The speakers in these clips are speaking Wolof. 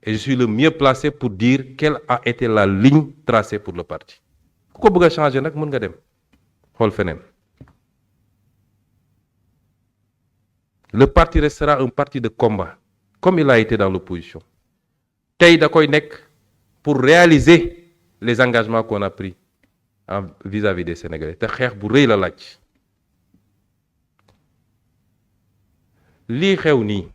et je suis le mieux placé pour dire quelle a été la ligne tracée pour le parti ku ko bëgg a changer nag mën nga dem xool feneen. Le parti restera un parti de combat comme il a été dans l'opposition tey da koy nekk pour réaliser les engagements qu'on a pris vis-à-vis des Sénégalais te xeex bu rëy la laaj. lii xew nii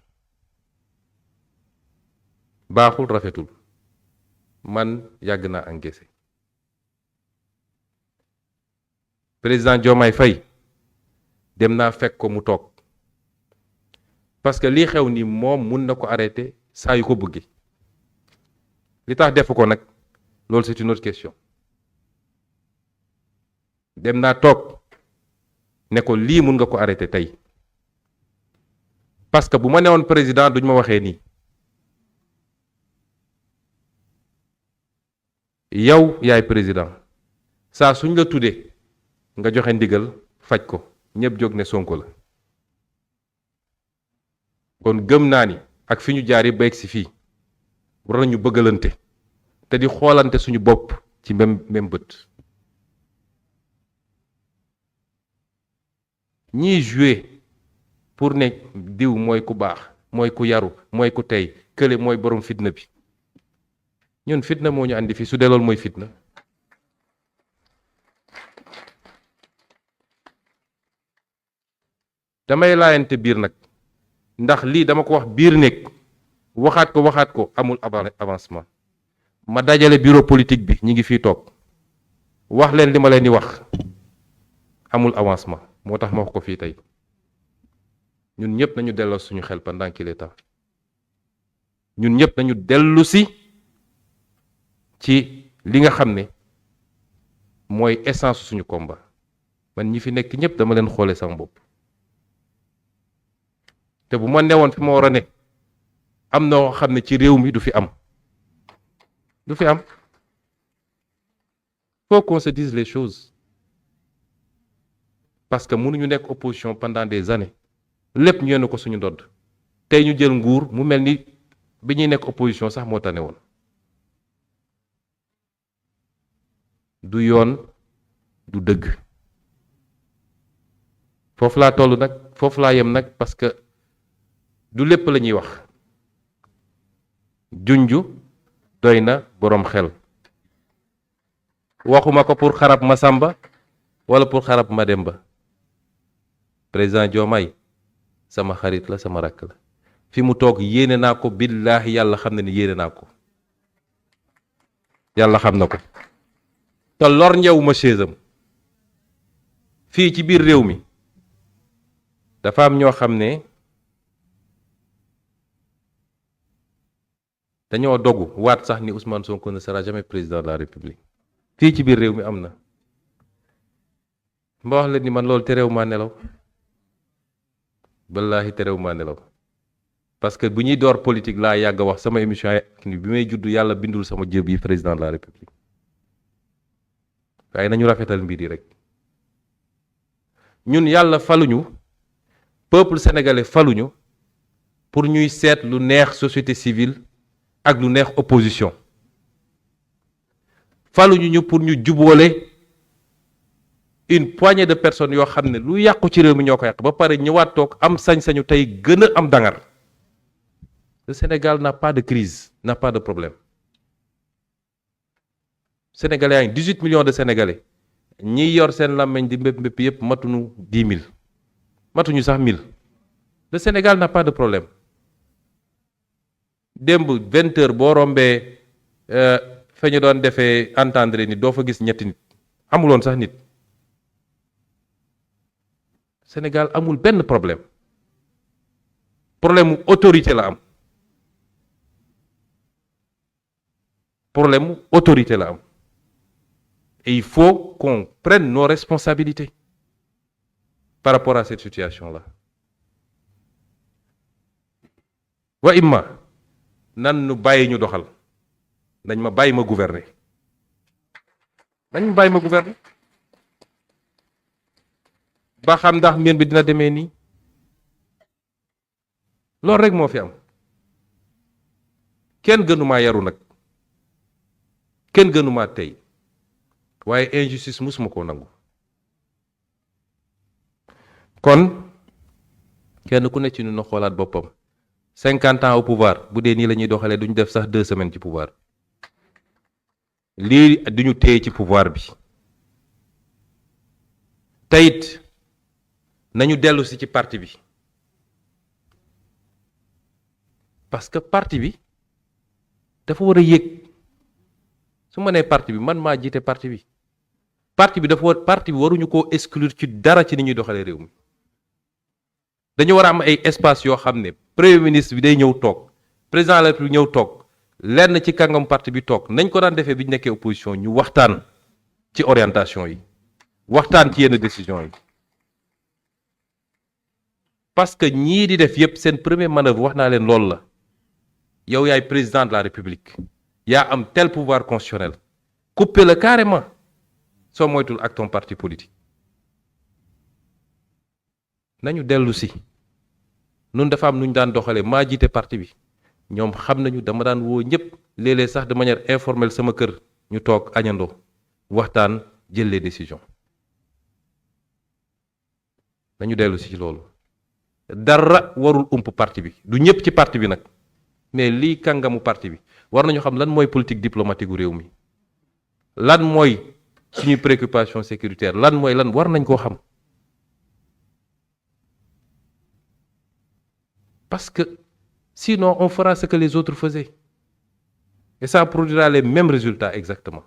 baaxul rafetul man yàgg naa encaissé président Diomaye Faye dem naa fekk ko mu toog parce que lii xew nii moom mun na ko arrêter saa yu ko bëggee li tax def ko nag loolu c'est une autre question dem naa toog ne ko lii mun nga ko arrêter tey parce que bu ma newoon président duñ ma waxee nii yow yaay président saa suñ la tuddee nga joxe ndigal faj ko ñëpp jóg ne Sonko la kon gëm naa ni ak fi ñu jaar yi ba egg si fii war nañu bëggalante te di xoolante suñu bopp ci même bët ñiy jouer pour ne diw mooy ku baax mooy ku yaru mooy ku tey kële mooy borom fitna bi ñun fitna moo ñu andi fi su dee loolu mooy fitna damay laayante biir nag ndax lii dama ko wax biir nekk waxaat ko amul avancement ma dajale bureau politique bi ñi ngi fii toog wax leen li ma leen di wax amul avancement moo tax ma wax ko fii tey ñun ñëpp nañu delloo suñu xel pendant qu'il est temps ñun ñëpp nañu dellu si ci li nga xam ne mooy essence suñu combat man ñi fi nekk ñëpp dama leen xoole sama bopp te bu ma newoon fi ma war a ne am na loo xam ne ci réew mi du fi am faut qu'on se dise les choses parce que mënuñu nekk opposition pendant des années lépp ñu yenn ko suñu ndodd tey ñu jël nguur mu mel ni bi ñuy nekk opposition sax moo tane woon du yoon du dëgg foofu laa toll nag foofu laa yem nag parce que du lépp la ñuy wax junju doy na boroom xel waxuma ko pour xarab ma Samba wala pour xarab ma Demba président Diomaye sama xarit la sama rakk la fi mu toog yéene naa ko billaahi yàlla xam na ni yéene naa ko yàlla xam na ko te lor njewuma chaisam fii ci biir réew mi dafa am ñoo xam ne dañoo dogu waat sax ni Ousmane Sonko ne sera jamais président de la République fii ci biir réew mi am na ma wax leen ni man loolu terew maa nelaw wallaahi terew maa nelaw parce que bu ñuy door politique laa yàgg a wax sama émission yi bi may juddu yàlla bindul sama jëb yi président de la République waaye nañu rafetal mbir yi rek ñun yàlla faluñu peuple sénégalais faluñu pour ñuy seet lu neex société civile ak lu neex opposition faluñu ñu pour ñu jubóole une poignée de personnes yoo xam ne lu yàqu ci réew mi ñoo ko yàq ba pare ñëwaat toog am sañ-sañu tey gën a am dangar le Sénégal n'a pas de crise n'a pas de problème sénégalais yaa ngi 18 millions de sénégalais ñiy yor seen làmmeñ di mbépp yëpp matuñu 10 000 matuñu sax 1000 le Sénégal n'a pas de problème démb 20 heures boo rombee fa ñu doon defee entendre ni doo fa gis ñetti nit amuloon sax nit Sénégal amul benn problème mu autorité la am problème mu autorité la am et il faut qu'on prenne nos responsabilités par rapport à cette situation-là wa imma nan nu bàyyi ñu doxal nañ ma bàyyi ma gouverner ba xam ndax mbir bi dina demee nii loolu rek moo fi am kenn gënumaa yaru nag kenn gënumaa tey waaye injustice musuma koo nangu. kon kenn ku ne ci ñun na xoolaat boppam 50 ans au pouvoir bu dee nii la ñuy doxalee duñu def sax 2 semaines ci pouvoir lii duñu téye ci pouvoir bi. teyit nañu dellu si ci parti bi parce que parti bi dafa war a yëg su ma nee parti bi man maa jiite parti bi parti bi waruñu koo exclure ci dara ci ni ñuy doxalee réew mi. dañu war a am ay espace yoo xam ne premier ministre bi day ñëw toog président de la République ñëw toog lenn ci kàngam parti bi toog nañ ko daan defee bi ñu nekkee opposition ñu waxtaan ci orientation yi waxtaan ci yenn décision yi parce que ñii di def yépp seen premier manœuvre wax naa leen loolu la yow yaay président de la République yaa am tel pouvoir constitutionnel couper la carrément soo moytul ak ton parti politique. nañu dellu si nun dafa am nu ñu daan doxalee maa jiite parti bi ñoom xam nañu dama daan woo ñëpp léeg-léeg sax de manière informelle sama kër ñu toog añandoo waxtaan jël les décisions. nañu dellu si ci loolu dara warul ump parti bi du ñëpp ci parti bi nag mais lii kàngamu parti bi war nañu xam lan mooy politique diplomatique gu réew mi lan mooy suñuy préoccupation sécuritaire lan mooy lan war nañ koo xam. Parce que sinon, on fera ce que les autres faisaient. Et ça produira les mêmes résultats exactement.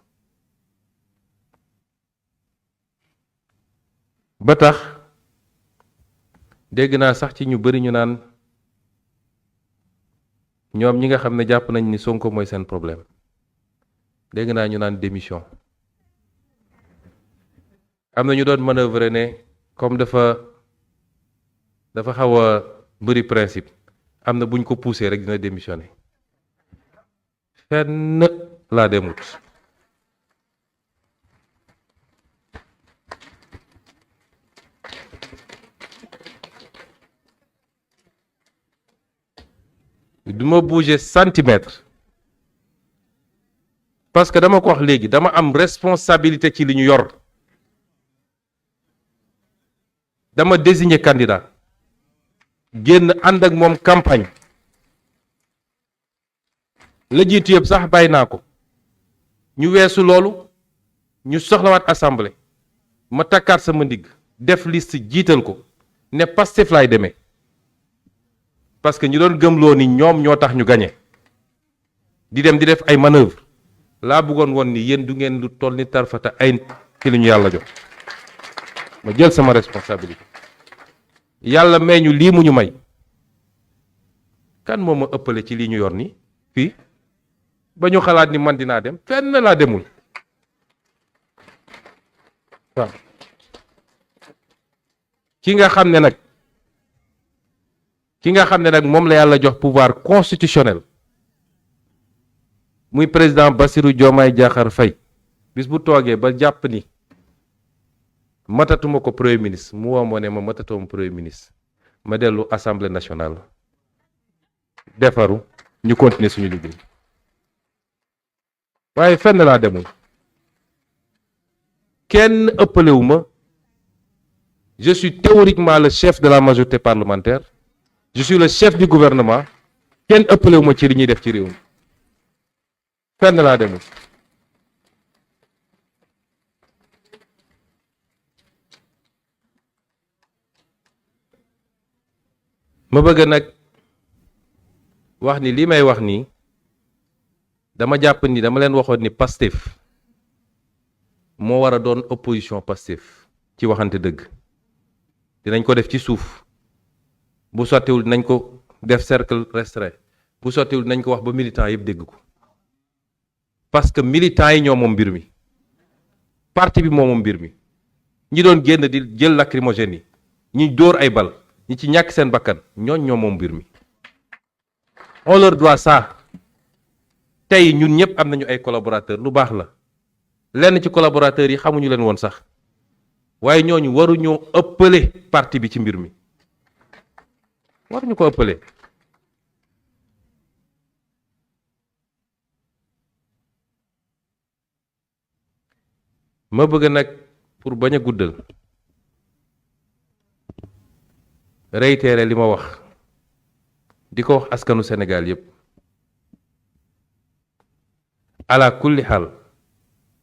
ba tax dégg naa sax ci ñu bari ñu naan ñoom ñi nga xam ne jàpp nañ ni Sonko mooy seen problème dégg naa ñu naan démission. am na ñu doon manœuvrer ne comme dafa xaw a bëri principe am na buñ ko poussé rek dina démissionner fenn laa demut. du ma bouger centimètre parce que dama ko wax léegi dama am responsabilité ci li ñu yor dama désigner candidat génn ànd ak moom campagne la jiitu yëpp sax bàyyi naa ko ñu weesu loolu ñu soxlawaat assemblée ma takkaat sama ndigg def liste jiital ko ne Pastef laay demee parce que ñu doon gëmloo ni ñoom ñoo tax ñu gañe di dem di def ay manœuvre laa bëggoon woon ni yéen du ngeen lu toll ni tarfata ay ci li ñu yàlla jox ma jël sama responsabilité yàlla may ñu lii mu ñu may kan moo ma ëppale ci lii ñu yor ni fii ba ñu xalaat ni man dinaa dem fenn laa demul waaw ki nga xam ne nag moom la yàlla jox pouvoir constitutionnel muy président Bassirou Diomaye Diakhar Faye bis bu toogee ba jàpp ni matatuma ko premier ministre mu woo ne ma matatuma premier ministre ma dellu assemblée nationale defaru ñu continuer suñu liggéey waaye fenn laa demul kenn ëppalewu ma je suis théoriquement le chef de la majorité parlementaire je suis le chef du gouvernement kenn ëppalewu ma ci li ñuy def ci réew mi fenn laa demul ma bëgg nag wax ni li may wax nii dama jàpp ni dama leen waxoon ni Pastef moo war a doon opposition Pastef ci waxante dëgg dinañ ko def ci suuf bu sottiwul dinañ ko def cercle restreint bu sottiwul dinañ ko wax ba militants yëpp dégg ko parce que militants yi ñoo moom mbir mi parti bi moo moom mbir mi ñi doon génn di jël lacrymogène yi ñi dóor ay bal ñi ci ñàkk seen bakkan ñoo moom mbir mi on leur doit ça tey ñun ñëpp am nañu ay collaborateurs lu baax la lenn ci collaborateurs yi xamuñu leen woon sax waaye ñooñu waruñoo ëppale parti bi ci mbir mi waruñu ko ëppale ma bëgg nag pour bañ a guddal réitérer li ma wax di ko wax askanu Sénégal yépp ala kulli xaal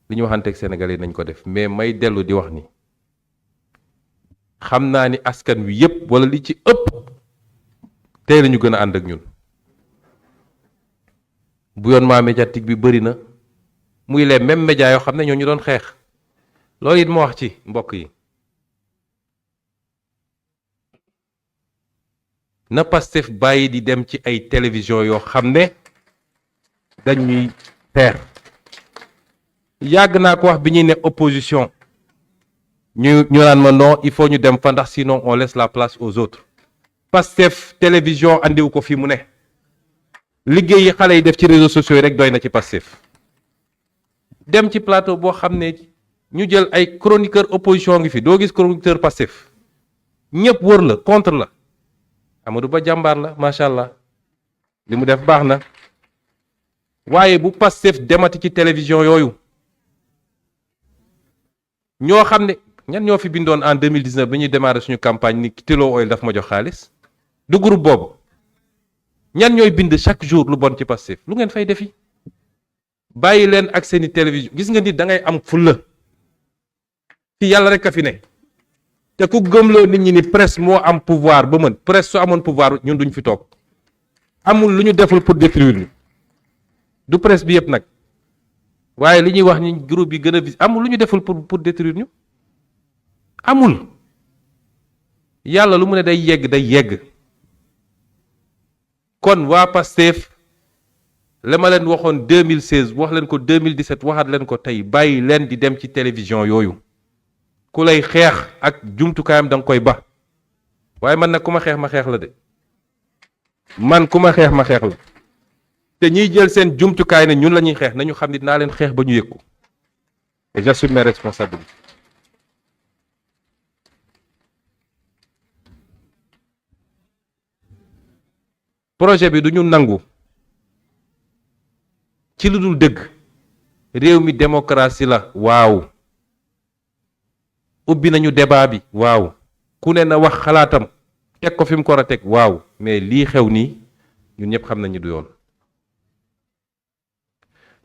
li ñu waxanteeg Sénégalais nañ ko def mais may dellu di wax ni xam naa ni askan wi yépp wala li ci ëpp tey lañu gën a ànd ak ñun bouillonnement médiatique bi bëri na muy les mêmes médias yoo xam ne ñoo ñu doon xeex loolu it ma wax ci mbokk yi na Pastef bàyyi di dem ci ay télévision yoo xam ne dañuy xeex yàgg naa ko wax bi ñuy ne opposition ñu naan ma non il faut ñu dem fa ndax sinon on laisse la place aux autres Pastef télévision andiwu ko fi mu ne liggéey yi xale yi def ci réseaux sociaux yi rek doy na ci Pastef dem ci plateau boo xam ne ñu jël ay chroniqueur opposition ngi fi doo gis chroniqueur Pastef ñëpp wër la contre la Amadou Ba jàmbaar la macha allah li mu def baax na waaye bu Pastef demati ci télévision yooyu ñoo xam ne ñan ñoo fi bindoon en 2019 bi ñuy démarrer suñu campagne ni Tullow Oil daf ma jox xaalis du groupe boobu ñan ñooy bind chaque jour lu bon ci Pastef lu ngeen fay defi bàyyi leen ak seeni télévision gis nga nit da ngay am fulla fi yàlla rek a fi ne te ku gëmloo nit ñi ni presse moo am pouvoir ba mën presse su amoon pouvoir ñun duñ fi toog amul lu ñu deful pour détruire ñu du presse bi yëpp nag waaye li ñuy wax ni groupe yi gën a vis amul lu ñu deful pour détruire ñu amul yàlla lu mu ne day yegg day yegg kon waa Pastef la ma leen waxoon 2016 wax leen ko 2017 waxaat leen ko tey bàyyi leen di dem ci télévision yooyu ku lay xeex ak jumtukaayam da nga koy ba waaye man nag ku ma xeex ma xeex la de man ku ma xeex ma xeex la te ñiy jël seen jumtukaay ne ñun la ñuy xeex nañu xam ni naa leen xeex ba ñu yëg ko et j'assume mes responsabilités projet bi du ñu nangu ci lu dul dëgg réew mi démocratie la waaw ubbi nañu débat bi waaw ku ne na wax xalaatam teg ko fi mu ko war a teg waaw mais lii xew nii ñun ñëpp xam nañu du yoon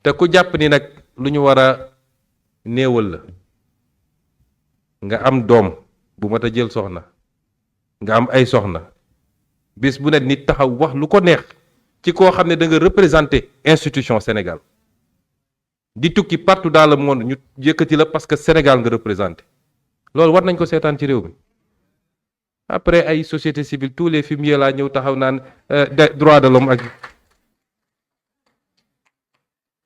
te ku jàpp ni nag lu ñu war a néewal la nga am doom bu mat a jël soxna nga am ay soxna bis bu ne nit taxaw wax lu ko neex ci koo xam ne da nga représenter institution Sénégal di tukki partout dans le monde ñu yëkkati la parce que Sénégal nga représenté loolu war nañ ko seetaan ci réew mi après ay société civile tous les fumiers laa ñëw taxaw naan droit de l'homme ak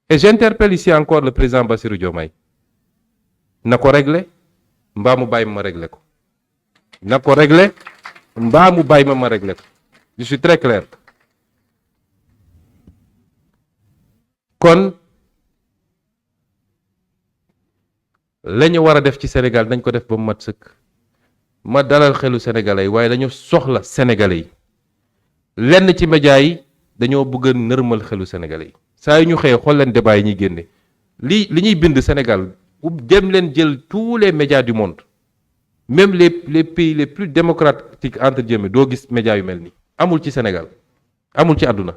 et j'interpelle ici encore le président Bassirou Diomaye na ko régler mbaa mu bàyyi ma régler ko na ko régler mbaa mu bàyyi ma régler ko je suis très clair kon la ñu war a def ci Sénégal dañ ko def ba mu mat sëkk ma dalal xelu sénégalais yi waaye dañu soxla sénégalais yi lenn ci médias yi dañoo bëgg a nërmal xelu sénégalais yi saa yu ñu xëyee xool leen débat yi ñuy génne li ñuy bind Sénégal bu dem leen jël tous les médias du monde même les pays les plus démocratiques entre guillemets doo gis médias yu mel nii amul ci Sénégal amul ci àdduna